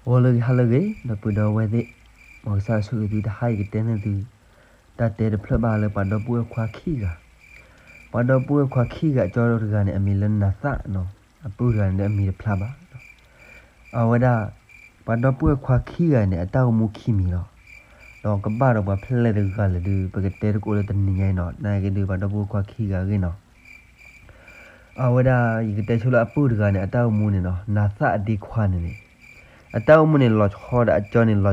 ဂီၤလၢအဂ့ၤ ဟါလၢအဂ့ၤ ဒီပုၢ်ဒီဝဲၢ်သ့ၣ်, မ်ကစၢ်ဆိၣ်ဂ့ၤသုတဟါအံၤ ယကတဲန့ၢ်သု တၢ်တဲတဖျၢၣ်ဘၣ်လၢပှၤဒီပုၢ်ဝဲၢ်ခွါခံဂၤ, ပှၤဒီပုၢ်ဝဲၢ်ခွါခံဂၤ အကၠီတဂၤန့ၣ် အမံၤလၢနၤသၣ်နီၤ, အပုၢ်တဂၤန့ၣ်ဒီးအမံၤတဖျါဘၣ်. အဝဲဒၣ် ပှၤဒီပုၢ်ဝဲၢ်ခွါခံဂၤန့ၣ် အတၢ်အိၣ်မူခံမံၤလီၤ. ဒီးကဘၣ်ဒီးပှၤဖဲလဲၣ်တဂၤလဲၣ်ဒုး ပကတဲတကိးလၢတနံၤညါအံၤနီၤ, နာ်က့ဒုးပှၤဒီပုၢ်ဝဲၢ်ခွါခံဂၤအဂ့ၢ်နီၤ. အဝဲဒၣ် ယကတဲဆိလၢအပုၢ်တဂၤန့ၣ် အတၢ်အိၣ်မူန့ၣ်နီၤ, နၤသၣ်အဒ့ခွါန့ၣ်န့ၣ်, အတၢ်အိၣ်မူန့ၣ် လီၤဆီဒီးအကၠီန့ၣ် လီ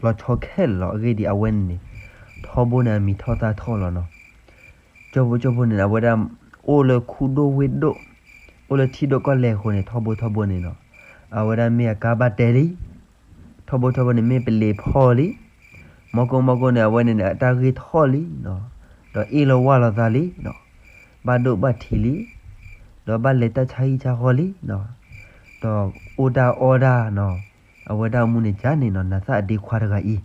ၤဆီခဲလၢာ်လီၤ. အဂ့ၢ်ဒ်အံၤ အဝဲန့ၣ်န့ၣ် ထီဘိန့ၣ်အမံၤထီၣ်သၣ်ထီၣ်လီၤနီၤ. ကၠိဖိကၠိဖိန့ၣ် အဝဲဒၣ် အိၣ်လၢခူဒိၣ်ဝ့ၢ်ဒိၣ်, အိၣ်လၢထံဒိၣ်ကီၢ်လဲၢ်အဃိန့ၣ် ထီဘိထီဘိန့ၣ်နီၤ, အဝဲဒၣ်မ့ၢ်အကါဘၣ်တဲလံ, ထီဘိထီဘိန့ၣ် မ့ၢ်ပလံၤဖီလံ, မီကိမီကိန့ၣ် အဝဲန့ၣ်န့ၣ် အတၢ်ဂ့ၢ်ထီၣ်လံနီၤ, ဒီးအ့ၣ်လိာ်ဝၢ်လိာ်သးလံနီၤ, ဘၣ်ဒိဘၣ်ထံးလံ, ဒီးဘၣ်လဲၤတၢ်ဆါဟံၣ်ဆါဃီလံနီၤ, ဒီးအိၣ်တၢ်အီတၢ်နီၤ, အဝဲဒၣ်အိၣ်မူန့ၣ်ကန့ၣ်နီၤ, နၤသၣ်အဒ့ခွါတဂၤအံၤ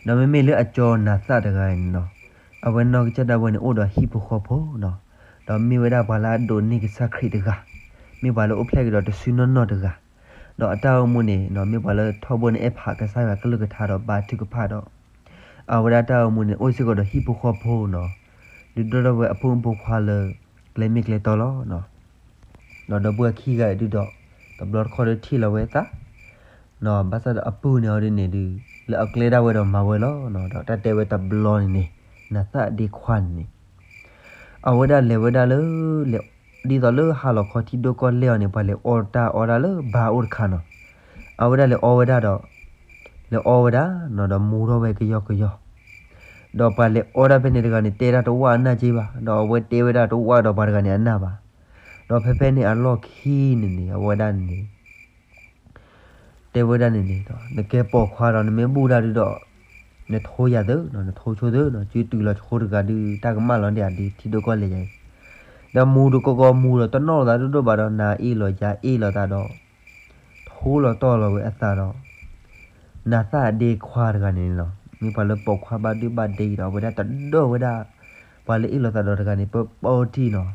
ဒီးမ့မ့ၢ်လၢအကၠီနၤသၣ်တဂၤန့ၣ်နီၤ, အဝဲနီၢ်ကစၢ်ဒၣ်ဝဲန့ၣ် အိၣ်ဒီးဟံၣ်ဖိဃီဖိနီၤ, ဒီးမ့ၢ်ဝဲဒၣ်ပှၤလၢအဒိးန့ၢ်ကစၢ်ခရံာ်တဂၤ, မ့ၢ်ပှၤလၢအိၣ်ဖျဲၣ်ကဒီးတစုနီၢ်နီၢ်တဂၤ, ဒီးအတၢ်အိၣ်မူန့ၣ်နီၤ, မ့ၢ်ပှၤလၢထီဘိန့ၣ် အဲၣ်ဖးကစၢ်ယွၤကလုၢ်ကထါဒီးဘါထုကဖၣ်ဒီး, အဝဲဒၣ်တၢ်အိၣ်မူန့ၣ် အိၣ်စ့ၢ်ကီးဒီးဟံၣ်ဖိဃီဖိနီၤ, ဒုးဒိၣ်ထီၣ်ဝဲအဖိမုၣ်ဖိခွါလၢ ကျဲမ့ၢ်ကျဲတီလီၤ. ဒီးဒီပုၢ်ဝဲၢ်ခံဂၤအံၤဒုးဒီး တဘျီတခီၣ်ဒီးထံၣ်လီၤဝဲအသး, ဘၣ်ဆၣ်ဒီးအပုၢ်န့ၣ်အီၤဒ်န့ၣ်ဒုး လၢအကျဲဒၣ်ဝဲဒီးမၤဝဲလီၤ. ဒီးတၢ်တဲဝဲတဘျီန့ၣ်န့ၣ် နၤသၣ်အဒ့ခွါန့ၣ်န့ၣ် အဝဲဒၣ်လဲၤဝဲဒၣ်လၢ ဒ်သိးလၢဟါလီၤခီထံဒိၣ်ကီၢ်လဲၢ်အီၤန့ၣ် ပှၤလဲၤအီတၢ်အီဒၣ်လၢဘါအိၣ်တခါနီၤ, အဝဲဒၣ်လဲၤအီဝဲဒၣ်ဒီး လဲၤအီဝဲဒၣ်နီၤ, ဒီးမူထီၣ်ဝဲကယီကယီ, ဒီးပှၤလဲၤအီဒၣ်ဖဲန့ၣ်တဂၤန့ၣ် တဲဒၣ်တဝၣ်အနၢ်က့ဘၣ်, ဒီးအဝဲတဲဝဲဒၣ်တဝၣ်ဒီးပှၤတဂၤန့ၣ်အနၢ်ဘၣ်, ဒီးဖဲဖဲန့ၣ်အလီၢ်ခံန့ၣ်န့ၣ် အဝဲဒၣ်န့ၣ် တဲဝဲဒၣ်န့ၣ်န့ၣ်, နကဲပိာ်ခွါဒီး နမ့ၢ်ဘူၣ်တၢ်ဒုးဒီး နထိယၤသု, နထိဆိသု, စုတုၤလီၤဆိတဂၤဒုး တၢ်ကမၣ်လီၤဒံးဧါဒုး ထံဒိၣ်ကီၢ်လဲၢ်ယၤအံၤ, ဒီးမူတကီကီမူဒီး တနီၣ်လိာ်သးဒိၣ်ဒိၣ်ဘၣ်ဒီး နၤအ့ၣ်လိာ်ယၤအ့ၣ်လိာ်သးဒီး ထိလီၤတီၢ်လီၤဝဲအသးဒီး နၤသၣ်အဒ့ခွါတဂၤန့ၣ်န့ၣ်လီၤ. မ့ၢ်ပှၤလၢပိာ်ခွါဘၣ်ဒုဘၣ်ဒဲအံၤဒီး အဝဲဒၣ်တဒၢၣ်ဝဲဒၣ် ပှၤလၢအ့ၣ်လိာ်သးဒီးတဂၤန့ၣ် ပၢပၢထံၣ်နီၤ,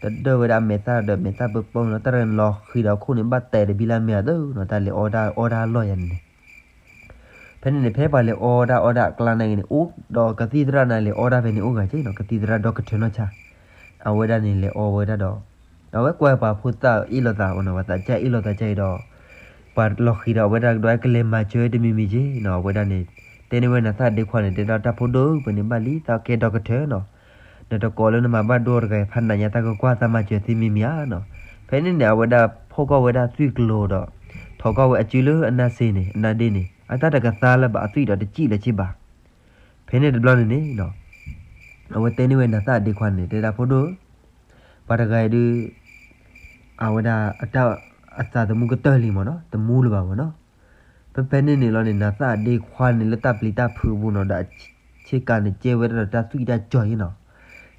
တဒၢၣ်ဝဲဒၣ်အမဲာ်သၣ်ဒီးမဲာ်သၣ်ပၢပၢနီၤ, တၢ်တဂၤန့ၣ်လီၤဃံၤဒီးအခိၣ်န့ၣ် ဘၣ်တဲာ်တဘံလၢအမဲာ်အသၢနီၤ, တၢ်လဲၤအီတၢ်အီတၢ်အလီၢ်ယၤန့ၣ်န့ၣ် ဖဲန့ၣ်န့ၣ် ဖဲပှၤလဲၤအီတၢ်အီတၢ်အကျါန့ၣ်ဂ့ၤန့ၣ် အိၣ်ဒီးကသံၣ်သရၣ်န့ၣ် လဲၤအီတၢ်ဖဲန့ၣ်အိၣ်ဂၤက့နီၤ, ကသံၣ်သရၣ်ဒီကထၢနီၢ်ဆါ, အဝဲဒၣ်န့ၣ်လဲၤအီဝဲဒၣ်ဒီး အဝဲကွၢ်ပှၤဖိသၣ်အ့ၣ်လိာ်သးနီၤ, ပှၤသးစၢ်အ့ၣ်လိာ်သးစၢ်အံၤဒီး ပှၤလီၤဃံၤဒီးအဝဲဒၣ်ကဒီးကလဲၤမၤစၢၤတမံၤမံၤက့နီၤ, အဝဲဒၣ်န့ၣ် တဲန့ၢ်ဝဲနၤသၣ်ဒ့ခွါန့ၣ် တဲဒၣ်တၢ်ဖိဒိၣ် ပှၤန့ၣ်ဘၣ်လံ သးကဲဒီကထၢနီၤ, နတကိးလၢနမၤဘၣ်ဒိတဂၤ ဖးနးညါတၢ်ကကွၢ်သးမၤစၢၤသ့မံၤမံၤဧါနီၤ, ဖဲန့ၣ်န့ၣ် အဝဲဒၣ်ဖီၣ်ကီၢ်ဝဲဒၣ်သွံၣ်ကျိၤဒီး ထိးကီၢ်ဝဲအစုလၢအနါစ့န့ၣ် အနါဒ့န့ၣ် အတၢ်တကသါလၢၤဘၣ်အသွံၣ်ဒီးတစံၣ်လၢၤက့ဘၣ် ဖဲန့ၣ်တဘျီန့ၣ်န့ၣ် အဝဲတဲန့ၢ်ဝဲနၤသၣ်အဒ့ခွါန့ၣ် တဲဒၣ်ဖိဒိၣ် ပှၤတဂၤအံၤဒုး အဝဲဒၣ်အတၢ်အသးသမူကတၢၢ်လံမ့ၢ်နီၤ, တမူလၢၤဘၣ်မ့ၢ်နီၤ, ဖဲဖဲန့ၣ်န့ၣ်လီၤန့ၣ် နၤသၣ်အဒ့ခွါန့ၣ် လၢတၢ်ပျံၤတၢ်ဖုးအပူၤနီၤ ဒီးဆ့ကၤန့ၣ် ကဲဝဲဒၣ်ဒီးတၢ်သွံၣ်တၢ်စီၤအံၤနီၤ,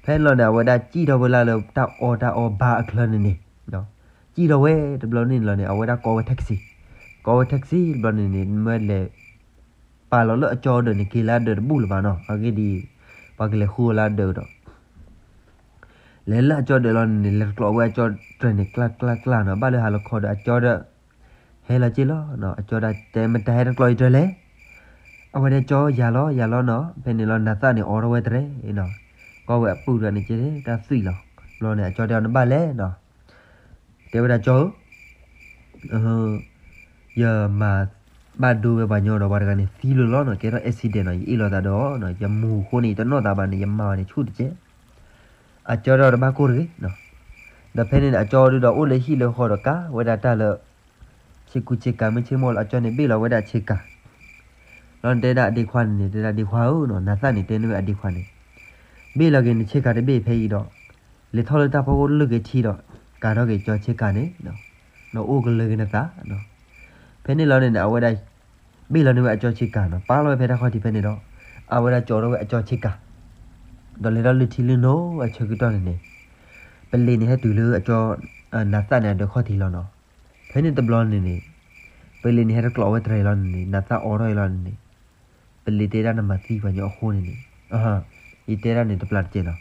ဖဲန့ၣ်လီၤန့ၣ် အဝဲဒၣ်စံၣ်ထီၣ်ဝဲလၢ်လၢတၢ်အီတၢ်အီဘါအချၢန့ၣ်န့ၣ် စံၣ်ထီၣ်ဝဲတဘျီန့ၣ်လီၤန့ၣ် အဝဲဒၣ်ကိးဝဲ taxi, ကိးဝဲ taxi တဘျီန့ၣ်န့ၣ် မ့ၢ်လဲၤ ပာ်လီၤလၢအကၠီအဒၢးန့ၣ် က့ၤလၢအဒၢးတဘူၣ်လၢၤဘၣ်နီၤ, အဂ့ၢ်ဒ်အံၤ ပှၤကလဲၤဃုအီၤလၢအဒၢးဒီး လဲၤလၢအကၠီဒၢးလီၤန့ၣ် လဲၤတကျိးဝဲအကၠီတြဲၤန့ၣ် ကျါကျါကျါနီၤ, ဘၣ်လၢဟါလီၤခီဒီးအကၠီဒီး ဟဲလီၤက့လီၤ, အကၠီဒၣ်တဲမတၤဟဲတကျိးအံၤတြဲၤလဲၣ်, အဝဲဒၣ်ကၠီယၤလီၤယၤလီၤနီၤ, ဖဲန့ၣ်လီၤနၤသၣ်န့ၣ်အိးထီၣ်ဝဲတြဲၤနီၤ, ကိးဝဲအပုၢ်တဂၤန့ၣ်ကဲတၢ်သွံၣ်လီၤ, ဘျီန့ၣ် အကၠီတဲအီၤနဘၣ်လဲၣ်နီၤ တဲဝဲဒၣ်ကၠီဧၢ, ယမၤဘၣ်ဒိဝဲပှၤညီဒီးပှၤတဂၤန့ၣ်သံလီၤလီၤနီၤ, ကဲထီၣ် accident နီၤ, ယအ့ၣ်လိာ်သးဒီး ယမူၤအဃိန့ၣ် ယတနီၣ်သးဘၣ်န့ၣ် ယမၤအီၤန့ၣ်ဆူၣ်တကဲး, အကၠီဒီးတဘၣ်ကိၢ်တဂ့ၤနီၤ, ဒီးဖဲန့ၣ်န့ၣ် အကၠီဒုးဒီးအိၣ်လၢဟံၣ်လၢဃီဒီးကၤဝဲဒၣ်တၢ်လၢ ဆ့ကူဆ့ကၤမ့ၢ်ဆ့မိၢ်လၢအကၠီန့ၣ်ဘ့ၣ်လီၤဝဲဒၣ်ဆ့ကၤ လီၤန့ၣ်တဲဒၣ်အဒ့ခွါန့ၣ်န့ၣ် တဲဒၣ်ဒ့ခွါဧၢနီၤ, နၤသၣ်န့ၣ်တဲန့ၢ်ဝဲအဒ့ခွါန့ၣ်, ဘ့ၣ်လီၤက့ၤနဆ့ကၤတဘ့ၣ်ဖဲအံၤဒီး လဲၤထီၣ်လၢတၢ်ဖီခိၣ်လၢက့ၤထံဒီး ကၤထီၣ်က့ၤကၠီဆ့ကၤန့ၣ် ဒီးအိၣ်ကလၢာ်က့ၤနသး, ဖဲန့ၣ်လီၤန့ၣ်န့ၣ် အဝဲဒၣ် ဘ့ၣ်လီၤန့ၢ်ဝဲအကၠီဆ့ကၤနီၤ, ပာ်လီၤဝဲဖဲတၢ်ခီၣ်ထံးဖဲန့ၣ်ဒီး အဝဲဒၣ်ကၠီထီၣ်ဝဲအကၠီဆ့ကၤ ဒီးလဲၤထီၣ်လၢထံလၢနိအဆၢကတီၢ်န့ၣ်န့ၣ် ပလံၤန့ၣ်ဟဲတုၤလၢအကၠီ နၤသၣ်န့ၣ်အဒၢးခီၣ်ထံးလီၤနီၤ, ဖဲန့ၣ်တဘျီန့ၣ်န့ၣ် ပလံၤန့ၣ်ဟဲတကျိးဝဲတြဲၤလီၤန့ၣ်န့ၣ် နၤသၣ်အိးထီၣ်အံၤလီၤန့ၣ်န့ၣ် ပလံၤတဲဒၣ်နမၤသံပှၤညီအဃိန့ၣ်န့ၣ် ယတဲဒၣ်န့ၣ်တပျၢ်တကဲးနီၤ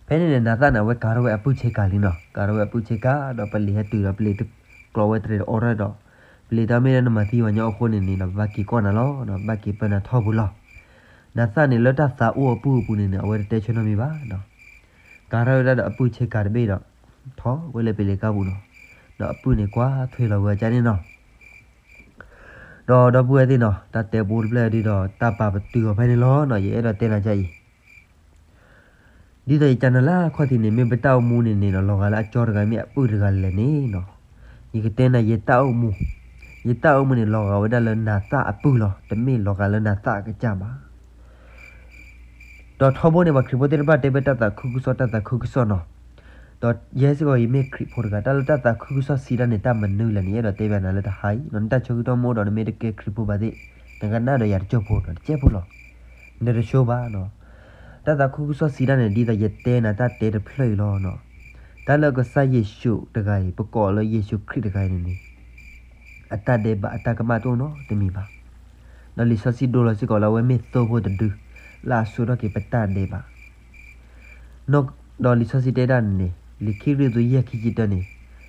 ဖဲန့ၣ်န့ၣ် နၤသၣ်န့ၣ် အဝဲကၤထီၣ်ဝဲအပုၢ်ဆ့ကၤလံနီၤ, ကၤထီၣ်ဝဲအပုၢ်ဆ့ကၤ ဒီးပလံၤဟဲတုၤဒီးပလံၤတကျိး ပှၤက့ၤလီၤဝဲတရံးတအိးထီၣ်ဒီး ပလံၤတၢ်မ့ၢ်လၢနမၤသံပှၤညီအဃိန့ၣ်န့ၣ်ဒီး ဘၣ်က့ၤကီၢ်နၤလီၤ, ဘၣ်က့ၤပၢနၤထီပူၤလီၤ. နၤသၣ်န့ၣ်လၢတၢ်သးအိၣ်အပုၢ်အပူၤန့ၣ်န့ၣ် အဝဲတတဲဆၢနီတမံၤဘၣ်. ကၤထီၣ်ဝဲဒၣ်ဒီးအပုၢ်ဆ့ကၤတဘ့ၣ်ဒီး ထီၣ်ဝဲလၢပလံၤကါပူၤနီၤ, ဒီးအပုၢ်န့ၣ်ကွၢ်ထွဲလီၤဝဲအကၢန့ၣ်နီၤ. ဒီးဒီပုၢ်ဝဲၢ်သ့ၣ်နီၤ, တၢ်တဲပူတဖျၢၣ်ဒ်ဒီး တၢ်ပာ်ပတုာ်အီၤဖဲန့ၣ်လီၤနီၤ, ယအဲၣ်ဒိးတဲနၤကၢအံၤ ဒ်သိးယကနၤလၢခီၣ်ထံးန့ၣ် မ့ၢ်ပတၢ်အိၣ်မူန့ၣ်န့ၣ်ဒီး လီၤဂာ်လၢအကၠီတဂၤမ့ၢ်အပုၢ်တဂၤလဲၣ်န့ၣ်နီၤ, ယကတဲနၤ ယတၢ်အိၣ်မူ, ယတၢ်အိၣ်မူန့ၣ် လီၤဂာ်ဝဲဒၣ်လၢနၤသၣ်အပုၢ်လီၤ, တမ့ၢ်လီၤဂာ်လၢနၤသၣ်အကစၢ်ဘၣ်. ဒီးထီဘိန့ၣ် ပှၤခရံာ်ဖိသ့ၣ်တဖၣ်တဲဖဲတၢ်သးခုကစီၣ် တၢ်သးခုကစီၣ်နီၤ, ဒီးယဲစ့ၢ်ကီးယမ့ၢ်ခရံာ်ဖိတဂၤ တၢ်လၢတၢ်သးခုကစီၣ်စံးတၢ်န့ၣ် တၢ်မနုၤလဲၣ်န့ၣ် ယအဲၣ်ဒိးတဲဘၣ်နၤလၢတဟါအံၤနီၤ, နတၢ်ဆၢကတီၢ်မ့ၢ်အိၣ်ဒီးနမ့ၢ်တကဲခရံာ်ဖိဘၣ်သ့ၣ်, နကနၣ်ဒီးယၤတကၠိၢ်ဖိဒီးတကဲဖိလီၤ, နတဆိဘၣ်နီၤ. တၢ်သးခုကစီၣ်စံးတၢ်န့ၣ် ဒ်သိးယတဲနၤတၢ်တဲတဖျၢၣ်အံၤလီၤနီၤ, တၢ်လၢကစၢ်ယ့ၣ်ၡူးတဂၤအံၤ ပကိးလၢယ့ၣ်ၡူးခရံာ်တဂၤအံၤန့ၣ်န့ၣ် အတၢ်ဒဲးဘးအတၢ်ကမၣ်တအိၣ်နီတမံၤဘၣ်. ဒီးလံာ်စီဆှံဒိလီၤစ့ၢ်ကီးလၢအဝဲမ့ၢ်သိဖိတဒု လၢအစိာ်ထီၣ်က့ၤပတၢ်ဒဲးဘး ဒီးလံာ်စီဆှံတဲဒၣ်န့ၣ်န့ၣ် လံာ်ခံကရံၣ်သူး ယဲၢ် ခံဆံတၢန့ၣ်,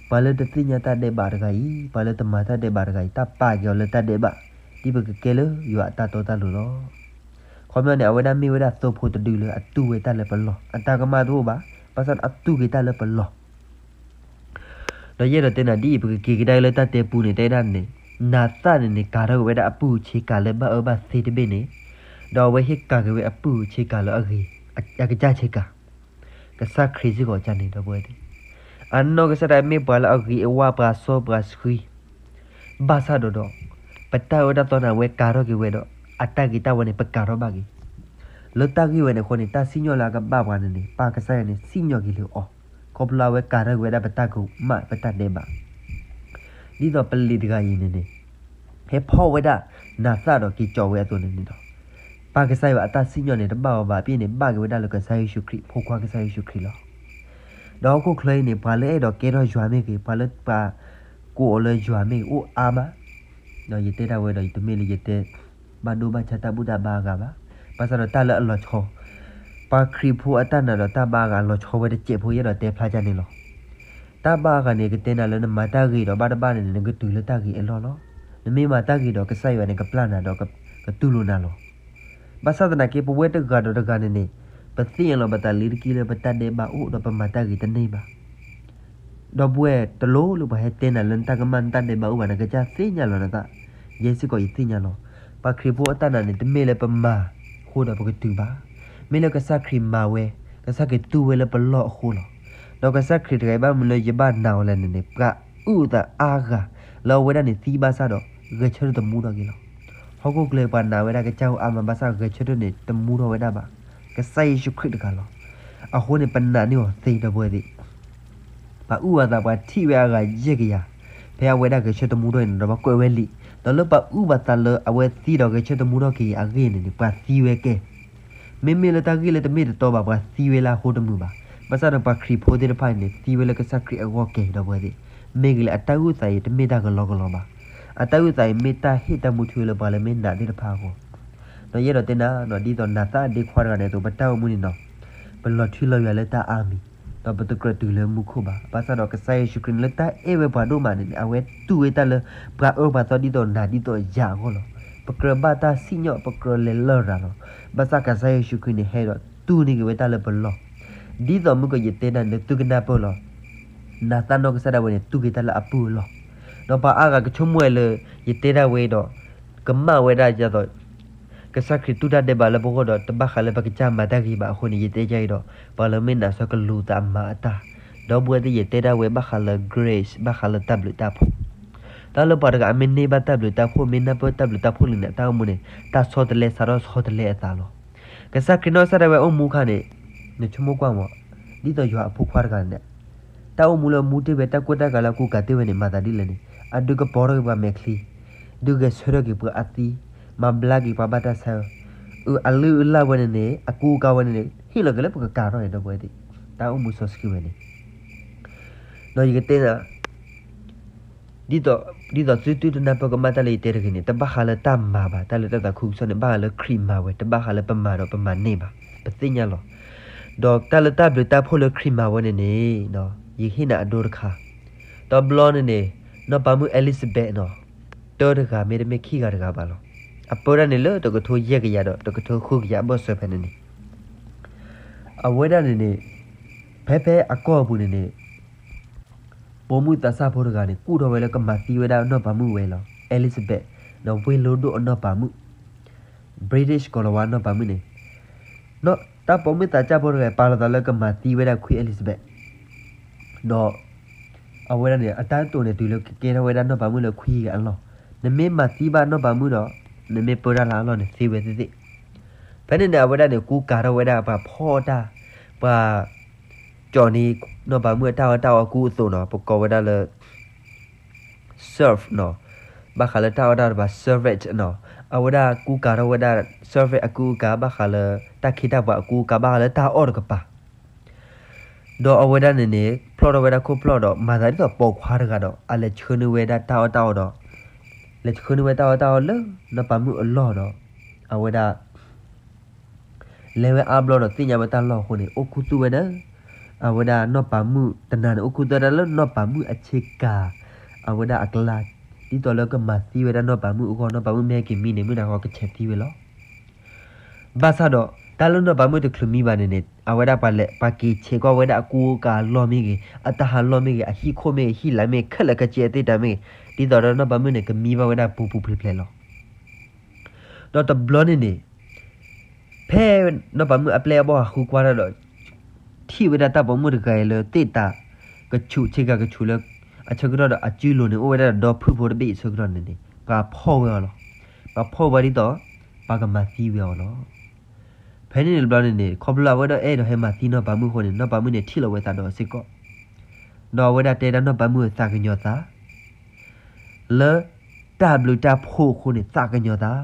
ပှၤလၢတသ့ၣ်ညါတၢ်ဒဲးဘးတဂၤအံၤ, ပှၤလၢတမၤတၢ်ဒဲးဘးတဂၤအံၤ တၢ်ပာ်က့ၤအီၤလၢတၢ်ဒဲးဘး, ဒ်ပကကဲလၢယွၤအတၢ်တီတၢ်လိၤလီၤ. ခီပညီန့ၣ် အဝဲဒၣ်မ့ၢ်ဝဲဒၣ်သိဖိတဒုလၢအတူၢ်ဝဲတၢ်လၢပလီၢ်, အတၢ်ကမၣ်တအိၣ်ဘၣ်, ဘၣ်ဆၣ်ဒီးအတူၢ်က့ၤတၢ်လၢပလီၢ် ဒီးယအဲၣ်ဒိးတဲနၤဒ်အံၤ ပကက့ၤကဒါလၢတၢ်တဲပူန့ၣ် တဲဒၣ်န့ၣ်, နၤသၣ်န့ၣ်န့ၣ် ကၤထီၣ်က့ၤဝဲဒၣ်အပုၢ်ဆ့ကၤလၢဘၣ်အၢဘၣ်သီတဘ့ၣ်န့ၣ်, ဒီးအဝဲဟ့ၣ်ကၤက့ၤဝဲအပုၢ်ဆ့ကၤလၢအဂ့ၤ, အကစၢ်ဆ့ကၤ, ကစၢ်ခရံာ်စ့ၢ်ကီးကန့ၣ်ဒီးပဝဲသ့ၣ်, အနီၢ်ကစၢ်ဒၣ်မ့ၢ်ပှၤလၢအဂ့ၤအဝါ ပှၤစီပှၤဆှံ ဘၣ်ဆၣ်ဒီးဒီး ပတၢ်အၢတၢ်သီန့ၣ် အဝဲကၤထီၣ်က့ၤဝဲဒီး အတၢ်ဂ့ၤတၢ်ဝါန့ၣ် ပကၤထီၣ်ဘၣ်က့ၤ, လၢတၢ်ဂ့ၢ်ဝဲန့ၣ်အဃိန့ၣ် တၢ်စံၣ်ညီၣ်လၢအကဘၣ်ပှၤန့ၣ်န့ၣ် ပၢ်ကစၢ်ယွၤန့ၣ် စံၣ်ညီၣ်က့ၤလၢအီၤ, ခီဖျိလၢအဝဲကၤထီၣ်က့ၤဝဲဒၣ်ပတၢ်ကမၣ်ပတၢ်ဒဲးဘး ဒ်သိးပလံၤတဂၤအံၤန့ၣ်န့ၣ် ဟဲဖီၣ်ဝဲဒၣ်နၤသၣ်ဒီးက့ၤကၠီဝဲအသိးန့ၣ်န့ၣ်ဒီး ပၢ်ကစၢ်ယွၤအတၢ်စံၣ်ညီၣ်န့ၣ် တဘၣ်အီၤဘၣ် ပ့ၢ်န့ၣ် ဘၣ်က့ၤဝဲဒၣ်လၢကစၢ်ယ့ၣ်ၡူးခရံာ် ဖိခွါကစၢ်ယ့ၣ်ၡူးခရံာ်လီၤ. ဒီးဟီၣ်ခိၣ်ချၢအံၤန့ၣ် ပှၤလၢအဲၣ်ဒိးကဲထီၣ်ယွၤမ့ၢ်ဂ့ၤ, ပှၤလၢပှၤကိးအီၤလၢယွၤမ့ၢ်ဂ့ၤ အိၣ်အါမး, ဒီးယတဲဒၣ်ဝဲဒီး ယတမ့ၢ်လၢယတဲ ဘၣ်ဒိဘၣ်ထံးတၢ်ဘူၣ်တၢ်ဘါအဂၤဘၣ်, ဘၣ်ဆၣ်ဒီးတၢ်လၢအလီၤဆီ ပှၤခရံာ်ဖိအတၢ်နာ်ဒီးတၢ်ဘါအဂၤ အလီၤဆီဝဲတစဲးဖိ ယအဲၣ်ဒိးတဲဖျါကန့ၣ်လီၤ. တၢ်ဘါအဂၤန့ၣ် ကတဲနၤလၢနမၤတၢ်ဂ့ၤဒီးဘၣ်တဘၣ်န့ၣ်န့ၣ် နကတုၤလၢတၢ်ဂ့ၤအလီၢ်လီၤ. နမ့ၢ်မၤတၢ်ဂ့ၤဒီး ကစၢ်ယွၤန့ၣ် ကပျၢ်နၤဒီး ကတူၢ်လိာ်နၤလီၤ. ဘၣ်ဆၣ်သနာ်က့ ပဝဲတဂၤဒီးတဂၤန့ၣ်န့ၣ် ပသ့ၣ်ညါလီၤပသးလံတက့ၢ်လၢပတၢ်ဒဲးဘးအိၣ်ဒီးပမၤတၢ်ဂ့ၤတန့ၢ်ဘၣ် ဒီပုၢ်ဝဲၢ် တလိၣ်လၢပှၤဟဲတဲနၤလၢနတၢ်ကမၣ်နတၢ်ဒဲးဘးအိၣ်ဘၣ်, နကစၢ်သ့ၣ်ညါလီၤနသး, ယဲစ့ၢ်ကီးယသ့ၣ်ညါလီၤ. ပှၤခရံာ်ဖိအတၢ်နာ်န့ၣ် တမ့ၢ်လၢပမၤအဃိဒီးပကတုၤဘၣ်, မ့ၢ်လၢကစၢ်ခရံာ်မၤဝဲ, ကစၢ်ခရံာ်တူၢ်ဝဲလၢပလီၢ်အဃိလီၤ. ဒီးကစၢ်ခရံာ်တဂၤအံၤ ဘၣ်မနုၤလၢယဘၣ်နာ်အီၤလဲၣ်န့ၣ်န့ၣ် ပှၤအုၣ်အသးအါဂၤ လၢအဝဲဒၣ်န့ၣ်သံဘၣ်ဆၣ်ဒီး ဂဲၤဆၢထၢၣ်တမူထီၣ်က့ၤလီၤ. ဟီၣ်ခိၣ်ချၢပှၤနာ်ဝဲဒၣ်ကစၢ်အိၣ်အါမးဘၣ်ဆၣ် ဂဲၤဆၢထၢၣ်န့ၣ် တမူထီၣ်ဝဲဒၣ်ဘၣ်, ကစၢ်ယ့ၣ်ၡူးခရံာ်တဂၤလီၤ. အဃိန့ၣ် ပနာ်န့ၢ်အီၤသ့ ဒီပုၢ်ဝဲၢ်သ့ၣ် ပှၤအုၣ်အသး ပှၤထံၣ်ဝဲအဂၤယဲၢ်ကယၤ, ဖဲအဝဲဒၣ်ဂဲၤဆၢထၢၣ်တမူထီၣ်အံၤန့ၣ်ဒီး ပှၤကွဲးဝဲလံာ်, ဒီးလၢပှၤအုၣ်ပှၤသးလၢအဝဲသံဒီးဂဲၤဆၢထၢၣ်တမူထီၣ်က့ၤအဂ့ၢ်န့ၣ်န့ၣ် ပှၤသံဝဲကဲ, မ့မ့ၢ်လၢတၢ်ဂ့ၢ်လၢတမ့ၢ်တတီဘၣ် ပှၤသံဝဲလၢအဃိတမုာ်ဘၣ်. ဘၣ်ဆၣ်ဒီးပှၤခရံာ်ဖိသ့ၣ်တဖၣ်အံၤန့ၣ် သံဝဲလၢကစၢ်ခရံာ်အဂီၢ်ကဲ ဒီပုၢ်ဝဲၢ်သ့ၣ်, မ့ၢ်ဂ့ၤလၢအတၢ်အုၣ်သးအံၤ တမ့ၢ်တၢ်ကလီကလီဘၣ်. အတၢ်အုၣ်သးအံၤ မ့ၢ်တၢ်ဟ့ၣ်တၢ်မူထူလၢပှၤလၢမ့ၢ်နာ်သ့ၣ်တဖၣ်အဂီၢ် ဒီးယအဲၣ်ဒိးတဲနၤ ဒ်သိးနၤသၣ်ဒ့ခွါတဂၤန့ၣ်အသိး ပတၢ်အိၣ်မူန့ၣ်နီၤ, ပလီၤထူလီၤယွၤလၢတၢ်အါမံၤ, ဒီးပတကြၢးတုၤလၢမူခိၣ်ဘၣ်. ဘၣ်ဆၣ်ဒီးကစၢ်ယ့ၣ်ၡူးခရံာ်န့ၣ် လၢတၢ်အဲၣ်ဝဲပှၤဒိၣ်မးန့ၣ်န့ၣ် အဝဲတူၢ်ဝဲတၢ်လၢပှၤအၢပှၤသီဒ်သိးနၤဒ်သိးယၤအဂီၢ်လီၤ. ပကြၢးဘၣ်တၢ်စံၣ်ညီၣ် ပကြၢးလဲၤလၢရၤလီၤ. ဘၣ်ဆၣ်ကစၢ်ယ့ၣ်ၡူးခရံာ်န့ၣ် ဟဲဒီးတူၢ်န့ၢ်က့ၤဝဲတၢ်လၢပလီၢ်, ဒ်သိးမုၢ်ကီးယတဲနၤန့ၣ် သုကနၢ်ပၢၢ်လီၤ. နၤသၣ်နီၢ်ကစၢ်ဒၣ်ဝဲန့ၣ် တူၢ်က့ၤတၢ်လၢအပုၢ်အလီၢ်, ဒီးပှၤအါဂၤကဆိကမိၣ်ဝဲလၢ ယတဲဒၣ်ဝဲဒီး ကမၣ်ဝဲဒၣ်ဒ်သိး ကစၢ်ခရံာ်တူၢ်တၢ်ဒဲးဘးလၢပဂီၢ်ဒီး တဘၣ်ဃးလၢပကစၢ်မၤတၢ်ဂ့ၤဘၣ်အဃိန့ၣ် ယတဲဒ်အံၤဒီး ပှၤလၢမ့ၢ်နာ်စီကလူၤသးမၤအတၢ်, ဒီပုၢ်ဝဲၢ်သ့ၣ် ယတဲဒၣ်ဝဲဘၣ်ဃးလၢ grace ဘၣ်ဃးလၢတၢ်ဘျုးတၢ်ဖှိၣ်, တၢ်လၢပှၤတဂၤအမ့ၢ်န့ၢ်ဘၣ်တၢ်ဘျုးတၢ်ဖှိၣ် မ့ၢ်နၢ်ပၢၢ်တၢ်ဘျုးတၢ်ဖှိၣ်လံန့ၣ် တၢ်အိၣ်မူန့ၣ် တၢ်ဆီတလဲစးထီၣ်ဆီတလဲအသးလီၤ. ကစၢ်ခရံာ်နီၢ်ကစၢ်ဒၣ်ဝဲအိၣ်မူအခါန့ၣ် နဆိကမိၣ်ကွၢ်မး, ဒ်သိးယွၤအဖိခွါတဂၤန့ၣ် တၢ်အိၣ်မူလၢအမူတ့ၢ်ဝဲ တၢ်ကွဲးတၢ်ကၤလၢအကူအကၤတ့ၢ်ဝဲန့ၣ် မၤသးဒ်လဲၣ်န့ၣ်, အဒုးကပီၤထီၣ်က့ၤပှၤမဲာ်ချံ, ဒုးဂဲၤဆၢထၢၣ်က့ၤပှၤအသံ, မၤဘျါက့ၤပှၤဘၣ်တၢ်ဆါ, အလုၢ်အလၢ်ဝဲန့ၣ်န့ၣ် အကူအကၤဝဲန့ၣ်န့ၣ် ဟ့ၣ်လီၤက့ၤလၢပကကၤထီၣ်န့ၣ် ဒီပုၢ်ဝဲၢ်သ့ၣ်, တၢ်အိၣ်မူစီဆှံဝဲန့ၣ် ဒီးယကတဲနၤ ဒ်သိးသုတနၢ်ပၢၢ်ကမၣ်တၢ်လၢယတဲတဂ့ၤန့ၣ် တဘၣ်ဃးလၢတၢ်မၤဘၣ်, တၢ်လၢတၢ်သးခုကစီၣ်န့ၣ် ဘၣ်ဃးလၢခရံာ်မၤဝဲ, တဘၣ်ဃးလၢပမၤဒီးပမၤန့ၢ်ဘၣ်, ပသ့ၣ်ညါလီၤ. ဒီးတၢ်လၢတၢ်ဘျုးတၢ်ဖှိၣ်လၢခရံာ်မၤဝဲန့ၣ်န့ၣ် ယဟ့ၣ်နၤအဒိတခါ, တဘျီန့ၣ်န့ၣ် နီၢ်ပၤမုၣ် Elizabeth နီၤ, တၢတဂၤမ့တမ့ၢ်ခံဂၤတဂၤဘၣ်လီၤ. အပၢတၢ်န့ၣ်လၢတကထိယဲၢ်ကယၤဒီးတကထိဃုကယၤအဘၢၣ်စၢၤဖဲန့ၣ်န့ၣ်, အဝဲဒၣ်န့ၣ်န့ၣ် ဖဲဖဲအကီၢ်အပူၤန့ၣ်န့ၣ် ပိာ်မုၣ်သးစၢ်ဖိတဂၤန့ၣ် ကူၣ်ထီၣ်ဝဲလၢကမၤသံဝဲဒၣ်နီၢ်ပၤမုၣ်ဝဲလီၤ. Elizabeth ဒီးဝ့ၢ်လိဒိၣ်အနီၢ်ပၤမုၣ်, British ကီၤလၤဝါနီၢ်ပၤမုၣ်န့ၣ်, တၢ်ပိာ်မုၣ်သးစၢ်ဖိတဂၤ ပာ်လီၤသးလၢကမၤသံဝဲဒၣ် Queen Elizabeth ဒီး အဝဲဒၣ်န့ၣ် အတၢ်တိာ်န့ၣ် တုၤလၢကကဲထီၣ်ဝဲဒၣ်နီၢ်ပၤမုၣ်လၢ Queen အလီၢ်, နမ့ၢ်မၤသံဘၣ်နီၢ်ပၤမုၣ်ဒီး နမ့ၢ်ပၢတၢ်လၢအလီၢ်န့ၣ် သ့ဝဲသ့ၣ်သ့ၣ်. ဖဲန့ၣ်န့ၣ် အဝဲဒၣ်န့ၣ် ကူကၤထီၣ်ဝဲဒၣ်ပှၤဖီၣ်တၢ်, ပှၤ ကၠီၣ်န့ၢ်နီၢ်ပၤမုၣ်အတၢ်အီၣ်တၢ်အီအကူအသိးနီၤ, ပကိးဝဲဒၣ်လၢ serf နီၤ, ဘၣ်ဃးလၢတၢ်အီၣ်တၢ်အီတပၤ servant နီၤ, အဝဲဒၣ်ကူကၤထီၣ်ဝဲဒၣ် servant အကူအကၤ ဘၣ်ဃးလၢတၢ်ခ့တၢ်ပှၤအကူအကၤ ဘၣ်ဃးလၢတၢ်အီၣ်တကပၤ ဒီးအဝဲဒၣ်န့ၣ်န့ၣ် ဖျီၣ်ထီၣ်ဝဲဒၣ်ခိၣ်ဖျီၣ်ဒီး မၤသးဒ်သိးပိာ်ခွါတဂၤဒီး အလဲၤဆှၢန့ၢ်ဝဲဒၣ်တၢ်အီၣ်တၢ်အီဒီး လဲၤဆှၢန့ၢ်ဝဲတၢ်အီၣ်တၢ်အီလၢနီၢ်ပၤမုၣ်အလီၢ်ဒီး အဝဲဒၣ် လဲၤဝဲအါဘျီဒီးသ့ၣ်ညါဝဲတၢ်လီၢ်အဃိန့ၣ် အိၣ်ခူသူၣ်ဝဲဒၣ် အဝဲဒၣ်နီၢ်ပၤမုၣ်တနၤန့ၣ် အိၣ်ခူသူၣ်ဝဲဒၣ်လၢနီၢ်ပၤမုၣ်အဆ့ကၤ အဝဲဒၣ်အကျါ ဒ်သိးလၢကမၤသံဝဲဒၣ်နီၢ်ပၤမုၣ်အဂီၢ် နီၢ်ပၤမုၣ်မ့ၢ်ဟဲက့ၤမံန့ၣ် မုၢ်နၤဃီကဆဲးသံဝဲလီၤ. ဘၣ်ဆၣ်ဒီး တၢ်လၢနီၢ်ပၤမုၣ်တချုးမံဘၣ်န့ၣ်န့ၣ် အဝဲဒၣ်ပှၤလဲၤ ပှၤက့ၤဆဲးကွၢ်ဝဲဒၣ်အကူအကၤအလီၢ်မ့ၢ်ဂ့ၤ, အတၢ်ဟးလီၢ်မ့ၢ်ဂ့ၤ, အဟံၣ်ခိၣ်မ့ၢ်ဂ့ၤ, ဟံၣ်လါမ့ၢ်ဂ့ၤ, ခဲလၢာ်ခဲဆ့အသ့ၣ်တၢ်မ့ၢ်ဂ့ၤ, ဒ်သိးဒီးနီၢ်ပၤမုၣ်န့ၣ် ကမံဘၣ်ဝဲဒၣ်ပူၤပူၤဖျဲးဖျဲးလီၤ. ဒီးတဘျီန့ၣ်န့ၣ် ဖဲနီၢ်ပၤမုၣ်အပျဲၢ်အဘီၣ်ဟးဃုကွၢ်တၢ်ဒီး ထံၣ်ဝဲဒၣ်တၢ်ပိာ်မုၣ်တဂၤအံၤလၢသ့ၣ်တၢ်ကဆူးဆ့ကၤကဆူးလၢ အဆၢကတီၢ်ဒီးအစုလိၤန့ၣ် အိၣ်ဝဲဒၣ်ဒီးဒီဖုၣ်ဖိတဘ့ၣ်အဆၢကတီၢ်န့ၣ်န့ၣ် ပှၤဖီၣ်ဝဲအီၤလီၤ. ပှၤဖီၣ်ဝဲဒ်သိး ပှၤကမၤသံဝဲအီၤလီၤ. ဖဲန့ၣ်န့ၣ်တဘျီန့ၣ်န့ၣ် ခီဖျိလၢအဝဲဒၣ်အဲၣ်ဒိးဟဲမၤသံနီၢ်ပၤမုၣ်အဃိန့ၣ် နီၢ်ပၤမုၣ်န့ၣ်ထံၣ်လီၤဝဲသးဒီးစ့ၢ်ကီး ဒီးအဝဲဒၣ်တဲဒၣ်နီၢ်ပၤမုၣ်အသးကညီၤသး လၢတၢ်ဘျုးတၢ်ဖှိၣ်အဃိန့ၣ် သးကညီၤသး,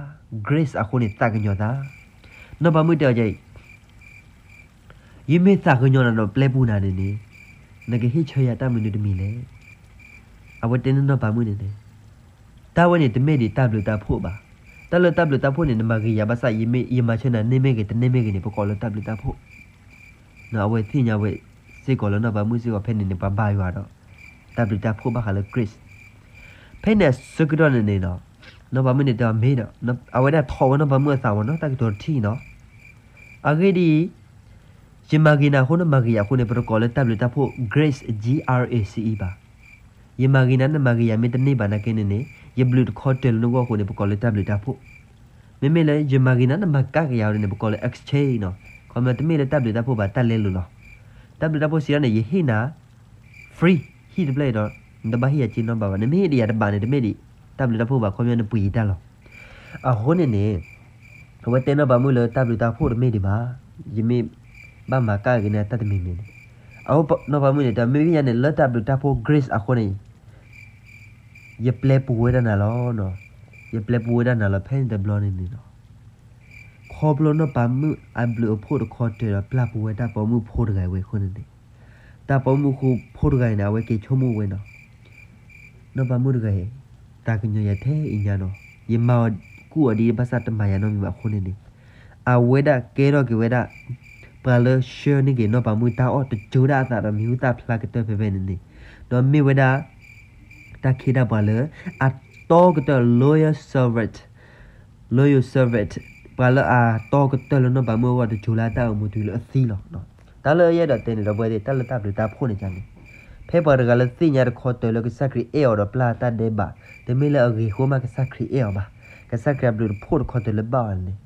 grace အဃိန့ၣ် သးကညီၤသး. နီၢ်ပၤမုၣ်တဲအီၤဒ်အံၤ, ယမ့ၢ်သးကညီၤနၤဒီးပျဲပူၤနၤန့ၣ်န့ၣ် နကဟ့ၣ်ဆၢယၤတၢ်မနုၤတမံၤလဲၣ်. အဝဲတဲန့ၢ်နီၢ်ပၤမုၣ်န့ၣ်န့ၣ် တၢ်ဝဲန့ၣ်တမ့ၢ်ဒံးတၢ်ဘျုးတၢ်ဖှိၣ်ဘၣ်. တၢ်လၢတၢ်ဘျုးတၢ်ဖှိၣ်န့ၣ် နမၤဂ့ၤယၤဘၣ်ဆၣ် ယမၤဆၢနၤန့ၢ်မ့ၢ်ဂ့ၤ တန့ၢ်မ့ၢ်ဂ့ၤန့ၣ် ပကိးလၢတၢ်ဘျုးတၢ်ဖှိၣ် အဝဲသ့ၣ်ညါဝဲစ့ၢ်ကီးလၢနီၢ်ပၤမုၣ်စ့ၢ်ကီးဖဲန့ၣ်န့ၣ် ပှၤဘါယွၤဒီး တၢ်ဘျုးတၢ်ဖှိၣ်ဘၣ်ဃးလၢ grace. ဖဲန့ၣ်အဆၢကတီၢ်န့ၣ်န့ၣ်ဒီး နီၢ်ပၤမုၣ်န့ၣ်တဲအီၤမ့ၢ်ဒီး အဝဲဒၣ်ထိးဝဲနီၢ်ပၤမုၣ်အသးဝဲနီၤ တၢ်ကတိၤတထံၣ်နီၤ. အဂ့ၢ်ဒ်အံၤ ယမၤဂ့ၤနၤအဃိ နမၤဂ့ၤယၤအဃိန့ၣ် ပတကိးလၢတၢ်ဘျုးတၢ်ဖှိၣ် grace, G R A C E ဘၣ်. ယမၤဂ့ၤနၤ နမၤဂ့ၤယၤမ့ၢ်တန့ၢ်ဘၣ်နာ်က့န့ၣ်န့ၣ် ယဘျုးတခီတၢၤလၢနဂီၢ်အဃိန့ၣ် ပကိးလၢတၢ်ဘျုးတၢ်ဖှိၣ်. မ့မ့ၢ်လၢယမၤဂ့ၤနၤ နမၤကါက့ၤယၤန့ၣ် ပကိးလၢ exchange နီၤ. ခီမ့ၢ်တမ့ၢ်လၢတၢ်ဘျုးတၢ်ဖှိၣ်ဘၣ် တၢ်လဲလိာ်လီၤ. တၢ်ဘျုးတၢ်ဖှိၣ်စံးဒ်န့ၣ် ယဟ့ၣ်နၤ free ဟံၣ်တဖျၢၣ်အံၤဒီး နတဘၣ်ဟ့ၣ်ယၤက့နီတဘးဘၣ်. နမ့ၢ်ဟ့ၣ်ဒံးယၤတဘးန့ၣ် တမ့ၢ်ဒံး တၢ်ဘျုးတၢ်ဖှိၣ်ဘၣ် ခီမ့ၢ်နပှ့ၤယတၢ်လီၤ. အဃိန့ၣ်န့ၣ် အဝဲတဲနီၢ်ပၤမုၣ်လၢတၢ်ဘျုးတၢ်ဖှိၣ်တမ့ၢ်ဒံးဘၣ်. ယမ့ၢ်ဘၣ်မၤကါက့ၤနၤတၢ်တမံၤမံၤန့ၣ် အဃိနီၢ်ပၤမုၣ်န့ၣ် တမ့ၢ်ယၤန့ၣ် လၢတၢ်ဘျုးတၢ်ဖှိၣ် grace အဃိန့ၣ် ယပျဲပူၤဝဲဒၣ်နၤလီၤ. ယပျဲပူၤဝဲဒၣ်နၤလီၤ ဖဲန့ၣ်တဘျီန့ၣ်န့ၣ်လီၤ. ခီဖျိနီၢ်ပၤမုၣ်အဘျုးအဖှိၣ်တခီတၢၤဒီး ပျၢ်ပူၤဝဲတၢ်ပိာ်မုၣ်ဖိတဂၤအံၤဝဲအဃိန့ၣ်န့ၣ် တၢ်ပိာ်မုၣ်ဖိတဂၤအံၤန့ၣ် အဝဲက့ၤဆိကမိၣ်ဝဲနီၤ. နီၢ်ပၤမုၣ်တဂၤအံၤ သးကညီၤယၤထဲအံၤညါနီၤ. ယမၤအီၤကူၣ်အီၤဒ်ဘၣ်ဆၣ်တမၤယၤနီတမံၤဘၣ်အဃိန့ၣ်န့ၣ် အဝဲဒၣ်ကဲထီၣ်က့ၤဝဲဒၣ် ပှၤလၢဆှၢန့ၢ်က့ၤနီၢ်ပၤမုၣ်တၢ်အီၣ်တစိၤဒၣ်အသးဒီးမံၤဟူသၣ်ဖျါကတၢၢ်ဖဲဖဲန့ၣ်န့ၣ် ဒီးမ့ၢ်ဝဲဒၣ် တၢ်ခ့တၢ်ပှၤလၢ အတီကတၢၢ် loyal servant, loyal servant, ပှၤလၢအတီကတၢၢ်လၢနီၢ်ပၤမုၣ်အဂီၢ်တစိၤလၢအတၢ်အိၣ်မူတုၤလၢအသံလီၤ. တၢ်လၢယအဲၣ်ဒိးတဲန့ၣ်ဒီပုၢ်ဝဲၢ်သ့ၣ် တၢ်လၢတၢ်ဘျုးတၢ်ဖှိၣ်န့ၣ်န့ၣ် ဖဲပှၤတဂၤလၢသ့ၣ်ညါတခီတၢၤလၢကစၢ်ခရံာ်အဲၣ်အီၤဒီးပျၢ်တၢ်ဒဲးဘး တမ့ၢ်လၢအဂ့ၤအဃိမးကစၢ်ခရံာ်အဲၣ်အီၤဘၣ်. ကစၢ်ခရံာ်အဘျုးတဖှိၣ်တခီတၢၤလၢဘၣ်အီၤန့ၣ်